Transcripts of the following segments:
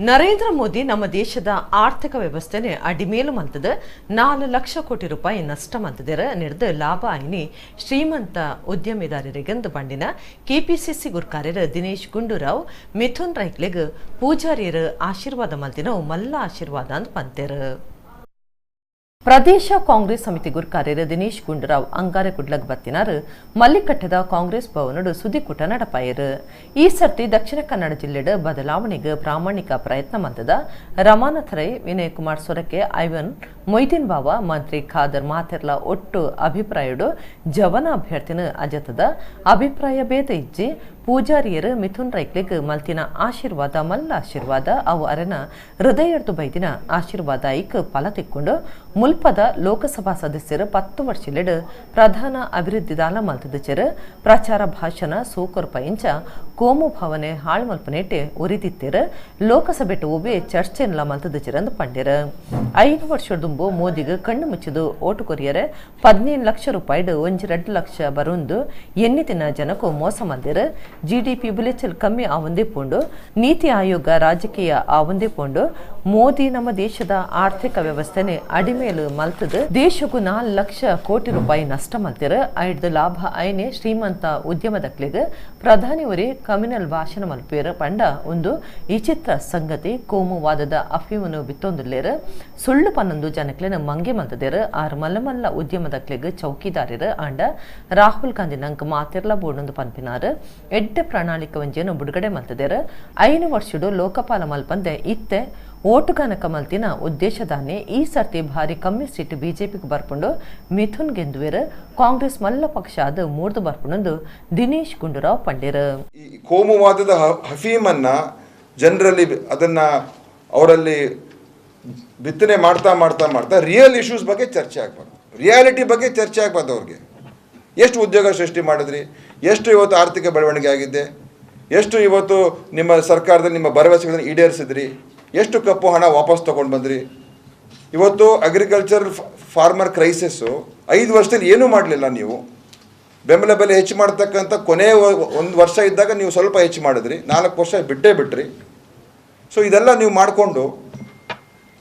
Narendra Modi ನಮ್ಮ ದೇಶದ ಆರ್ಥಿಕ ವ್ಯವಸ್ಥೆನೆ ಅಡಿಮೇಲು ಮಲ್ತದ 4 ಲಕ್ಷ ಕೋಟಿ ರೂಪಾಯಿ ನಷ್ಟ ಮಲ್ತದೆರ ನಿರ್ದ ಲಾಭ ಆಯ್ನಿ ಶ್ರೀಮಂತ ಉದ್ಯಮಿದಾರರಿಗೆಂದು ಬಂಡಿನ ಕೆಪಿಸಿಸಿ ಗುರ್ಕಾರ್ಯರ ದಿನೇಶ್ ಗುಂಡೂರಾವ್ ಮಿಥುನ್ ರೈಕ್ಲೆಗ್ ಪೂಜಾರಿಯರ ಆಶೀರ್ವಾದ ಮಲ್ತಿನ ಮಲ್ಲ ಆಶೀರ್ವಾದ ಅಂತ ಪಂತೇರು. ಪ್ರದೇಶ ಕಾಂಗ್ರೆಸ್ ಸಮಿತಿ ಗುರ್ಕಾರ್ಯರ ದಿನೇಶ್ ಗುಂಡೂರಾವ್ ಅಂಗಾರೆ ಕುಡ್ಲಗ್ ಬತ್ತಿನಾರು ಮಲ್ಲಿಕಟ್ಟದ ಕಾಂಗ್ರೆಸ್ ಭವನಡು ಸುದ್ದಿಕೂಟ ನಡಪಾಯರು. ಈ ಸರ್ತಿ ದಕ್ಷಿಣ ಕನ್ನಡ ಜಿಲ್ಲೆಡ್ ಬದಲಾವಣೆಗೆ ಪ್ರಾಮಾಣಿಕ ಪ್ರಯತ್ನ ಮಂತದ ರಮಾನಾಥ ರೈ, ವಿನಯ್ ಕುಮಾರ್ ಸೊರಕೆ, ಐವನ್ ಮೊಯ್ದೀನ್ ಬಾವ, ಮಂತ್ರಿ ಖಾದರ್ ಮಾತೆರ್ಲ ಒಟ್ಟು ಅಭಿಪ್ರಾಯಡು ಜವನ ಅಭ್ಯರ್ಥಿನ ಅಜತದ ಅಭಿಪ್ರಾಯ ಭೇದ ಇಜ್ಜಿ. ಪೂಜಾರಿಯರು ಮಿಥುನ್ ರೈಕ್ಲೆಗ್ ಮಲ್ತಿನ ಆಶೀರ್ವಾದ ಮಲ್ಲ ಆಶೀರ್ವಾದ, ಅವು ಅರೆನ ಹೃದಯರ್ದು ಬೈದಿನ ಆಶೀರ್ವಾದ ಐಕ್ ಫಲ ತಿಕ್ಕೊಂಡು ಮುಲ್ಪದ ಲೋಕಸಭಾ ಸದಸ್ಯರು 10 ವರ್ಷಲೆಡ್ ಪ್ರಧಾನ ಅಭಿವೃದ್ಧಿ ದಾಲ ಮಲ್ತದಚರು ಪ್ರಚಾರ ಭಾಷಣ ಸೋಕರ್ ಪೈಂಚ ಕೋಮು ಭಾವನೆ ಹಾಳು ಮಲ್ಪನೇಟೆ ಉರಿದಿತ್ತೇರು ಲೋಕಸಭೆಟ್ ಒಬ್ಬೆ ಚರ್ಚೆನ್ಲ ಮಲ್ತದಚರಂದು ಪಂಡ್ಯರು. 5 ವರ್ಷ ಮೋದಿಗೆ ಕಣ್ಣು ಮುಚ್ಚಿದು ಓಟು ಕೊರಿಯರೆ 15 ಲಕ್ಷ ರೂಪಾಯಿಡು 1.2 ಲಕ್ಷ ಬರುಂದು ಎನ್ನಿ ದಿನ ಜನಕ್ಕೂ ಮೋಸ ಮಲ್ದಿರು. ಜಿಡಿಪಿ ಬುಲೆಚಲ್ ಕಮ್ಮಿ ಆವಂದೇ ಪೋಂಡು, ನೀತಿ ಆಯೋಗ ರಾಜಕೀಯ ಆವಂದೇ ಪೋಂಡು, ಮೋದಿ ನಮ್ಮ ದೇಶದ ಆರ್ಥಿಕ ವ್ಯವಸ್ಥೆನೆ ಅಡಿಮೇಲು ಮಲ್ತದು ದೇಶಕ್ಕೂ 4 ಲಕ್ಷ ಕೋಟಿ ರೂಪಾಯಿ ನಷ್ಟ ಮಲ್ತಿರು. ಐದು ಲಾಭ ಐನೆ ಶ್ರೀಮಂತ ಉದ್ಯಮದಕ್ಲಿಗೆ ಪ್ರಧಾನಿಯವರೇ ಕಮ್ಯುನಲ್ ಭಾಷಣ ಮಲ್ಪೇರು ಪಂಡ ಒಂದು ವಿಚಿತ್ರ ಸಂಗತಿ. ಕೋಮುವಾದದ ಅಫೀಮನ್ನು ಬಿತ್ತೊಂದುಲ್ಲೇರು ಸುಳ್ಳು ಪನ್ನೊಂದು ಜನಕ್ಲೆನ ಮಂಗೆ ಮಲ್ತದೇರು. ಆರು ಮಲ್ಲ ಮಲ್ಲ ಉದ್ಯಮದಕ್ಲೆಗ್ ಚೌಕಿದಾರರು ಆಂಡ ರಾಹುಲ್ ಗಾಂಧಿ ನಂಗೆ ಮಾತಿರ್ಲ ಬೋಡೊಂದು ಪನ್ಪಿನಾರು. ಎಡ್ಡೆ ಪ್ರಣಾಳಿಕೆ ಒಂಜೇನು ಬಿಡುಗಡೆ ಮಲ್ತದೇರು. 5 ವರ್ಷಡು ಲೋಕಪಾಲ ಮಲ್ಪಂದೆ ಇತ್ತೆ ಓಟುಗಾನಕ ಮಲ್ತಿನ ಉದ್ದೇಶದಾನೆ ಈ ಸರ್ತಿ ಭಾರಿ ಕಮ್ಮಿ ಸೀಟ್ ಬಿಜೆಪಿಗೆ ಬರ್ಪುಂಡು ಮಿಥುನ್ ಗೆಂದುವೇರು. ಕಾಂಗ್ರೆಸ್ ಮಲ್ಲ ಪಕ್ಷ ಅದು ಮೂರ್ದು ಬರ್ಪುಂಡು ದಿನೇಶ್ ಗುಂಡೂರಾವ್ ಪಂಡೇರು. ಈ ಕೋಮುವಾದದ ಹಫೀಮನ್ನ ಜನರಲ್ಲಿ ಅದನ್ನ ಅವರಲ್ಲಿ ಬಿತ್ತನೆ ಮಾಡ್ತಾ ಮಾಡ್ತಾ ಮಾಡ್ತಾ ರಿಯಲ್ ಇಶ್ಯೂಸ್ ಬಗ್ಗೆ ಚರ್ಚೆ ಆಗಬಾರ್ದು, ರಿಯಾಲಿಟಿ ಬಗ್ಗೆ ಚರ್ಚೆ ಆಗಬಾರ್ದು. ಅವ್ರಿಗೆ ಎಷ್ಟು ಉದ್ಯೋಗ ಸೃಷ್ಟಿ ಮಾಡಿದ್ರಿ, ಎಷ್ಟು ಇವತ್ತು ಆರ್ಥಿಕ ಬೆಳವಣಿಗೆ ಆಗಿದೆ, ಎಷ್ಟು ಇವತ್ತು ನಿಮ್ಮ ಸರ್ಕಾರದಲ್ಲಿ ನಿಮ್ಮ ಭರವಸೆಗಳನ್ನು ಈಡೇರಿಸಿದ್ರಿ, ಎಷ್ಟು ಕಪ್ಪು ಹಣ ವಾಪಸ್ ತೊಗೊಂಡು ಬಂದ್ರಿ. ಇವತ್ತು agriculture farmer crisis 5 ವರ್ಷದಲ್ಲಿ ಏನೂ ಮಾಡಲಿಲ್ಲ ನೀವು. ಬೆಂಬಲ ಬೆಲೆ ಹೆಚ್ಚು ಮಾಡ್ತಕ್ಕಂಥ ಕೊನೆಯ 1 ವರ್ಷ ಇದ್ದಾಗ ನೀವು ಸ್ವಲ್ಪ ಹೆಚ್ಚು ಮಾಡಿದ್ರಿ, 4 ವರ್ಷ ಬಿಟ್ಟೇ ಬಿಟ್ರಿ. ಸೊ ಇದೆಲ್ಲ ನೀವು ಮಾಡಿಕೊಂಡು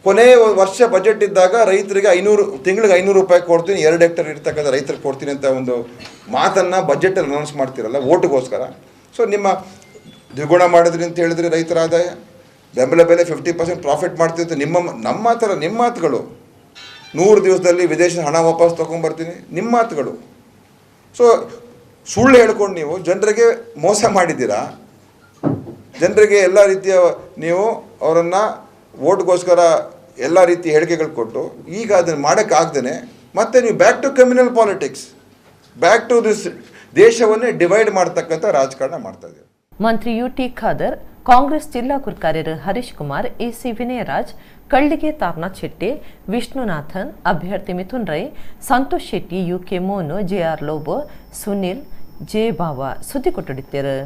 ಕೊನೆಯ ವರ್ಷ ಬಜೆಟ್ ಇದ್ದಾಗ ರೈತರಿಗೆ 500 ತಿಂಗಳಿಗೆ 500 ರೂಪಾಯಿ ಕೊಡ್ತೀನಿ, 2 ಹೆಕ್ಟರ್ ಇರ್ತಕ್ಕಂಥ ರೈತರಿಗೆ ಕೊಡ್ತೀನಿ ಅಂತ ಒಂದು ಮಾತನ್ನು ಬಜೆಟಲ್ಲಿ ಅನೌನ್ಸ್ ಮಾಡ್ತೀರಲ್ಲ ಓಟಿಗೋಸ್ಕರ. ಸೊ ನಿಮ್ಮ ದ್ವಿಗುಣ ಮಾಡಿದ್ರಿ ಅಂತ ಹೇಳಿದ್ರಿ ರೈತರ ಆದಾಯ, ಬೆಂಬಲ ಬೆಲೆ 50% ಪ್ರಾಫಿಟ್ ಮಾಡ್ತಿತ್ತು. ನಮ್ಮ ಮಾತಲ್ಲ, ನಿಮ್ಮ ಮಾತುಗಳು. 100 ದಿವಸದಲ್ಲಿ ವಿದೇಶದ ಹಣ ವಾಪಸ್ ತೊಗೊಂಬರ್ತೀನಿ, ನಿಮ್ಮ ಮಾತುಗಳು. ಸೊ ಸುಳ್ಳು ಹೇಳ್ಕೊಂಡು ನೀವು ಜನರಿಗೆ ಮೋಸ ಮಾಡಿದ್ದೀರಾ. ಜನರಿಗೆ ಎಲ್ಲ ರೀತಿಯ ನೀವು ಅವರನ್ನು ಓಟ್ಗೋಸ್ಕರ ಎಲ್ಲ ರೀತಿಯ ಹೇಳಿಕೆಗಳು ಕೊಟ್ಟು ಈಗ ಅದನ್ನು ಮಾಡೋಕ್ಕಾಗ್ದೇ ಮತ್ತೆ ನೀವು back to communal politics, back to this ದೇಶವನ್ನೇ divide ಮಾಡ್ತಕ್ಕಂಥ ರಾಜಕಾರಣ ಮಾಡ್ತಾ ಇದ್ದೀರಾ. ಮಂತ್ರಿ ಯುಟಿ ಖಾದರ್, ಕಾಂಗ್ರೆಸ್ ಜಿಲ್ಲಾ ಗುರ್ಕಾರ್ಯರು ಹರೀಶ್ ಕುಮಾರ್, ಎಸಿ ವಿನಯರಾಜ್, ಕಳ್ಳಿಗೆ ತಾರನಾಥ್ ಶೆಟ್ಟಿ, ವಿಷ್ಣುನಾಥನ್, ಅಭ್ಯರ್ಥಿ Mithun Rai, Santosh Shetty, UK Monu, JR Lobo, Sunil, J Bava ಸುದ್ದಿ ಕೊಟ್ಟಡಿತ್ತೇರು.